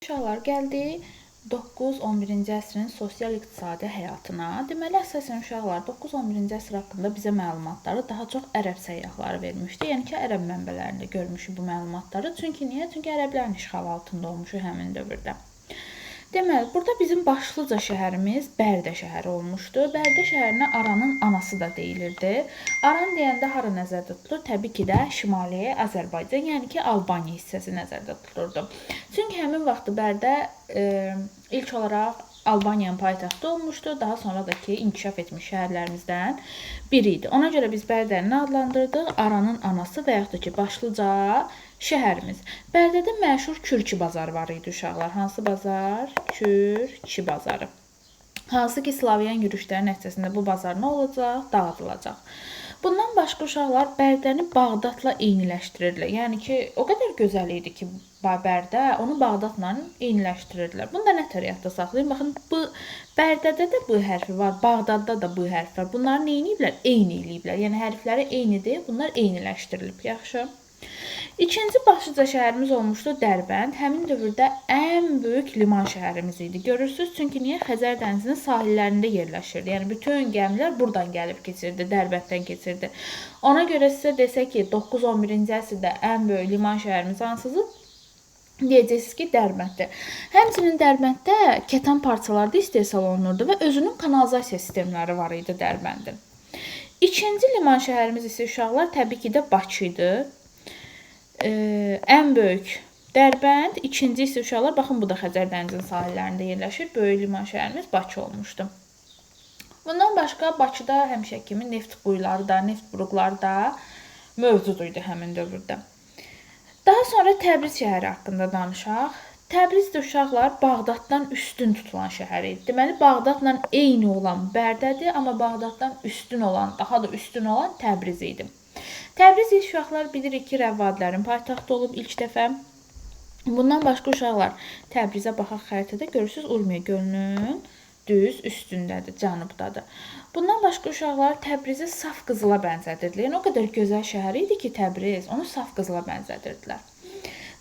Uşaqlar, gəldik 9-11-ci əsrin sosial-iqtisadi həyatına. Deməli, əsasən uşaqlar 9-11-ci əsr haqqında bizə məlumatları daha çox ərəb səyyahları vermişdi. Yəni ki, ərəb mənbələrində görmüşük bu məlumatları. Çünki niyə? Çünki ərəblərin işğalı altında olmuşuq həmin dövrdə. Deməli, burada bizim başlıca şəhərimiz Bərdə şəhəri olmuşdu. Bərdə şəhərinə Aranın anası da deyilirdi. Aran deyəndə hara nəzərdə tutulur? Təbii ki də Şimali Azərbaycan, yəni ki, Albaniya hissəsi nəzərdə tutulurdu. Çünki həmin vaxtı Bərdə ilk olaraq Albaniyanın paytaxtı olmuşdu. Daha sonra da ki, inkişaf etmiş şəhərlərimizdən biri idi. Ona görə biz Bərdəni nə adlandırdıq? Aranın anası və yaxud da ki, başlıca şəhərimiz. Bərdədə məşhur Kürkü bazarı var idi uşaqlar. Hansı bazar? Kürkü bazarı. Hansı ki, Slavyan yürüşləri nəticəsində bu bazar nə olacaq? Dağıdılacaq. Bundan başqa uşaqlar Bərdəni Bağdadla eyniləşdirirdilər. Yəni ki, o qədər gözəl idi ki, Bərdə, onu Bağdadla eyniləşdirirdilər. Bunu da nətər yadda saxlayın. Baxın, B, Bərdədə də B hərfi var, Bağdadda da B hərfi var. Bunları nə eləyiblər? Eyni eləyiblər. Yəni hərfləri eynidir, bunlar eyniləşdirilib. Yaxşı. İkinci başlıca şəhərimiz olmuşdu Dərbənd. Həmin dövrdə ən böyük liman şəhərimiz idi. Görürsünüz, çünki niyə? Xəzər dənizinin sahillərində yerləşirdi. Yəni bütün gəmilər buradan gəlib keçirdi, Dərbənddən keçirdi. Ona görə sizə desək ki, 9-11-ci əsrdə ən böyük liman şəhərimiz hansıdır? Deyəcəksiniz ki, Dərbənddir. Həmçinin Dərbənddə kətan parçaları da istehsal olunurdu və özünün kanalizasiya sistemləri var idi Dərbəndin. İkinci liman şəhərimiz isə uşaqlar təbii ki də Bakı idi. Ən böyük Dərbənd, ikinci isə uşaqlar, baxın bu da Xəzər dənizinin sahillərində yerləşir. Böyük liman şəhərimiz Bakı olmuşdu. Bundan başqa Bakıda həmişə kimi neft quyuları da, neft buruqları da mövcud idi həmin dövrdə. Daha sonra Təbriz şəhəri haqqında danışaq. Təbriz də uşaqlar Bağdaddan üstün tutulan şəhər idi. Deməli, Bağdadla eyni olan Bərdədir, amma Bağdaddan üstün olan, daha da üstün olan Təbriz idi. Təbriz uşaqlar bilirik ki, Rəvvadilərin paytaxtı olub ilk dəfə. Bundan başqa uşaqlar Təbrizə baxaq xəritədə görürsünüz Urmiya gölünün düz üstündədir, cənubdadır. Bundan başqa uşaqlar Təbrizi saf qızıla bənzədirdilər. Yəni o qədər gözəl şəhər idi ki, Təbriz, onu saf qızıla bənzədirdilər.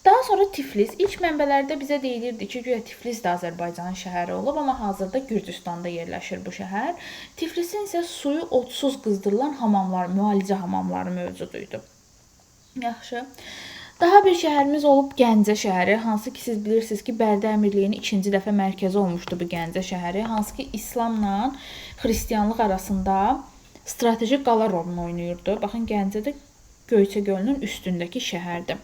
Daha sonra Tiflis. İlk mənbələrdə bizə deyilirdi ki, güya Tiflis də Azərbaycanın şəhəri olub, amma hazırda Gürcüstanda yerləşir bu şəhər. Tiflisin isə suyu odsuz qızdırılan hamamlar, müalicə hamamları mövcud idi. Yaxşı. Daha bir şəhərimiz olub Gəncə şəhəri, hansı ki siz bilirsiniz ki, Bərdə Əmirliyinin ikinci dəfə mərkəzi olmuşdu bu Gəncə şəhəri, hansı ki İslamla xristianlıq arasında strateji qala rolunu oynayırdı. Baxın, Gəncə də Göyçə gölünün üstündəki şəhərdir.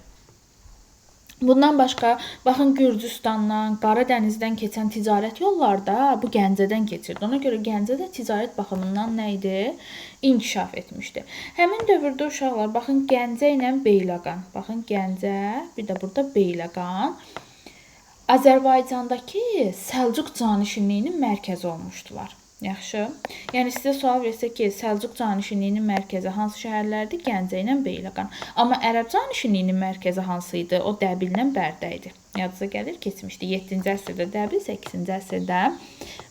Bundan başqa, baxın, Gürcüstandan, Qara dənizdən keçən ticarət yolları da bu Gəncədən keçirdi. Ona görə Gəncə də ticarət baxımından nə idi? İnkişaf etmişdi. Həmin dövrdə uşaqlar, baxın, Gəncə ilə Beyləqan. Baxın, Gəncə, bir də burada Beyləqan. Azərbaycandakı Səlcuq canişinliyinin mərkəzi olmuşdular. Yaxşı. Yəni sizə sual versə ki, Səlcuq canişinliyinin mərkəzi hansı şəhərlərdir? Gəncə ilə Beyləqan. Amma Ərəb canişinliyinin mərkəzi hansı idi? O Dəbillə Bərdə idi. Yadınıza gəlir, keçmişdi. 7-ci əsrdə Dəbil, 8-ci əsrdə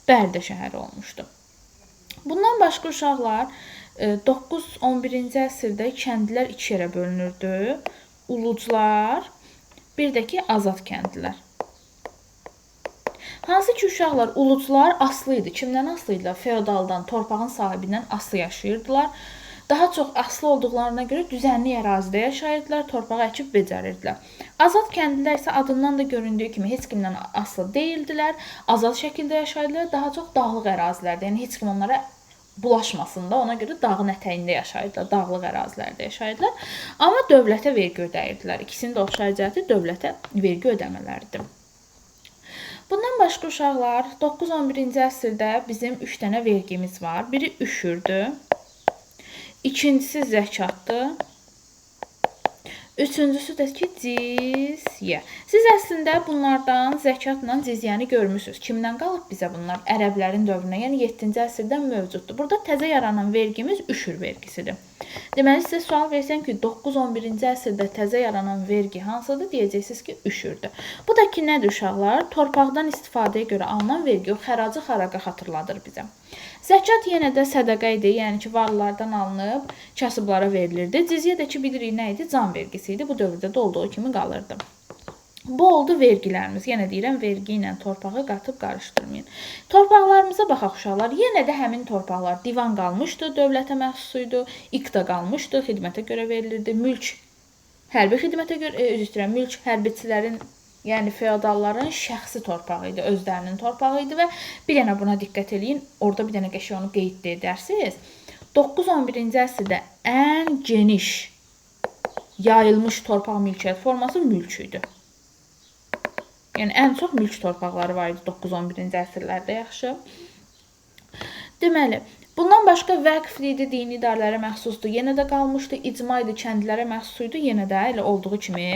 Bərdə şəhəri olmuşdu. Bundan başqa uşaqlar 9-11-ci əsrdə kəndlilər iki yerə bölünürdü. Uluclar, bir də ki, azad kəndlilər. Hansı ki, uşaqlar, uluclar asılı idi. Kimdən asılı idilər? Feodaldan, torpağın sahibindən asılı yaşayırdılar. Daha çox asılı olduqlarına görə düzənli ərazidə yaşayırdılar, torpağı əkib becərirdilər. Azad kəndlilər isə adından da göründüyü kimi heç kimdən asılı deyildilər, azad şəkildə yaşayırdılar, daha çox dağlıq ərazilərdə, yəni heç kim onlara bulaşmasın da, ona görə dağın ətəyində yaşayırdılar, dağlıq ərazilərdə yaşayırdılar. Amma dövlətə vergi ödəyirdilər. İkisinin də oxşar cəhəti dövlətə vergi ödəmələridir. Bundan başqa uşaqlar, 9-11-ci əsrdə bizim 3 dənə vergimiz var. Biri üşürdü, ikincisi zəkatdır, üçüncüsü də ki, cizyə. Siz əslində bunlardan zəkatla cizyəni görmüsünüz. Kimdən qalıb bizə bunlar? Ərəblərin dövrünə, yəni 7-ci əsrdən mövcuddur. Burada təzə yaranan vergimiz üşür vergisidir. Deməli, sizə sual versəm ki, 9-11-ci əsrdə təzə yaranan vergi hansıdır? Deyəcəksiniz ki, üşürdür. Bu da ki, nədir uşaqlar? Torpaqdan istifadəyə görə alınan vergi, o xəracı xaraqa xatırladır bizə. Zəkat yenə də sədəqə idi, yəni ki, varlılardan alınıb kasıblara verilirdi. Cizyə də ki, bilirik nə idi? Can vergisi idi. Bu dövrdə də olduğu kimi qalırdı. Bu oldu vergilərimiz. Yenə deyirəm, vergi ilə torpağı qatıb qarışdırmayın. Torpaqlarımıza baxaq uşaqlar. Yenə də həmin torpaqlar divan qalmışdı, dövlətə məxsus idi, iqta qalmışdı, xidmətə görə verilirdi, mülk hərbi xidmətə görə, üzr istəyirəm, mülk hərbiçilərin, yəni feodalların şəxsi torpağı idi, özlərinin torpağı idi və bir dənə buna diqqət eləyin, orada bir dənə qəşəng onu qeyd edərsiniz. 9-11-ci əsrdə ən geniş yayılmış torpaq mülkiyyət forması mülk idi. Yəni, ən çox mülk torpaqları var idi 9-11-ci əsrlərdə, yaxşı. Deməli, bundan başqa vəqf idi, dini idarələrə məxsusdur, yenə də qalmışdı, icma idi, kəndlərə məxsus idi, yenə də elə olduğu kimi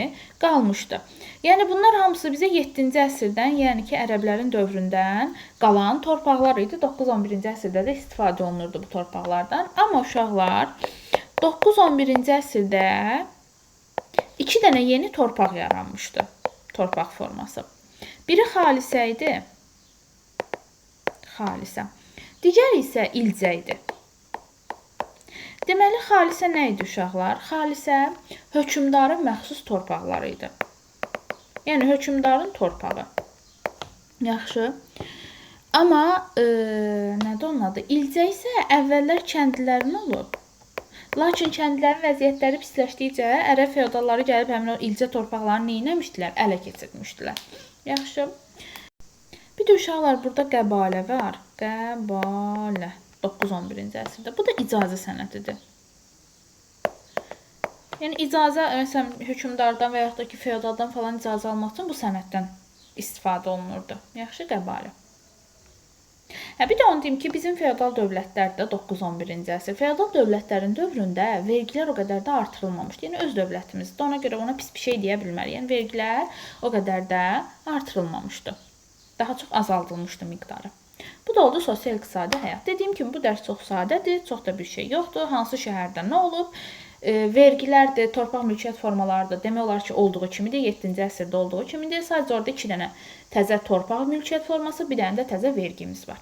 qalmışdı. Yəni, bunlar hamısı bizə 7-ci əsrdən, yəni ki, ərəblərin dövründən qalan torpaqlar idi. 9-11-ci əsrdə də istifadə olunurdu bu torpaqlardan. Amma uşaqlar, 9-11-ci əsrdə 2 dənə yeni torpaq yaranmışdı. Torpaq forması. Biri xalisə idi. Xalisə. Digəri isə ilcə idi. Deməli, xalisə nə idi uşaqlar? Xalisə hökmdarın məxsus torpaqları idi. Yəni, hökmdarın torpağı. Yaxşı. Amma, nədir onun adı? İlcə isə əvvəllər kəndlilərin olub. Lakin kəndlərin vəziyyətləri pisləşdikcə ərəb feodalları gəlib həmin o ilcə torpaqlarını nə etmişdilər? Ələ keçirmişdilər. Yaxşı. Bir də uşaqlar, burada qəbalə var. Qəbalə. 9-11-ci əsrdə. Bu da icazə sənədidir. Yəni, icazə, məsələn, hökmdardan və yaxud da ki, feodaldan falan icazə almaq üçün bu sənəddən istifadə olunurdu. Yaxşı, qəbalə. Hə, bir də onu deyim ki, bizim feodal dövlətlərdə 9-11-ci əsr feodal dövlətlərin dövründə vergilər o qədər də artırılmamışdı. Yəni, öz dövlətimizdə, ona görə ona pis bir şey deyə bilmərik. Yəni, vergilər o qədər də artırılmamışdı. Daha çox azaldılmışdı miqdarı. Bu da oldu sosial-iqtisadi həyat. Dediyim kimi, bu dərs çox sadədir, çox da bir şey yoxdur. Hansı şəhərdə nə olub? Vergilərdir, torpaq mülkiyyət formalarıdır. Demək olar ki, olduğu kimidir, 7-ci əsrdə olduğu kimidir. Sadəcə orada 2 dənə təzə torpaq mülkiyyət forması, bir dənə də təzə vergimiz var.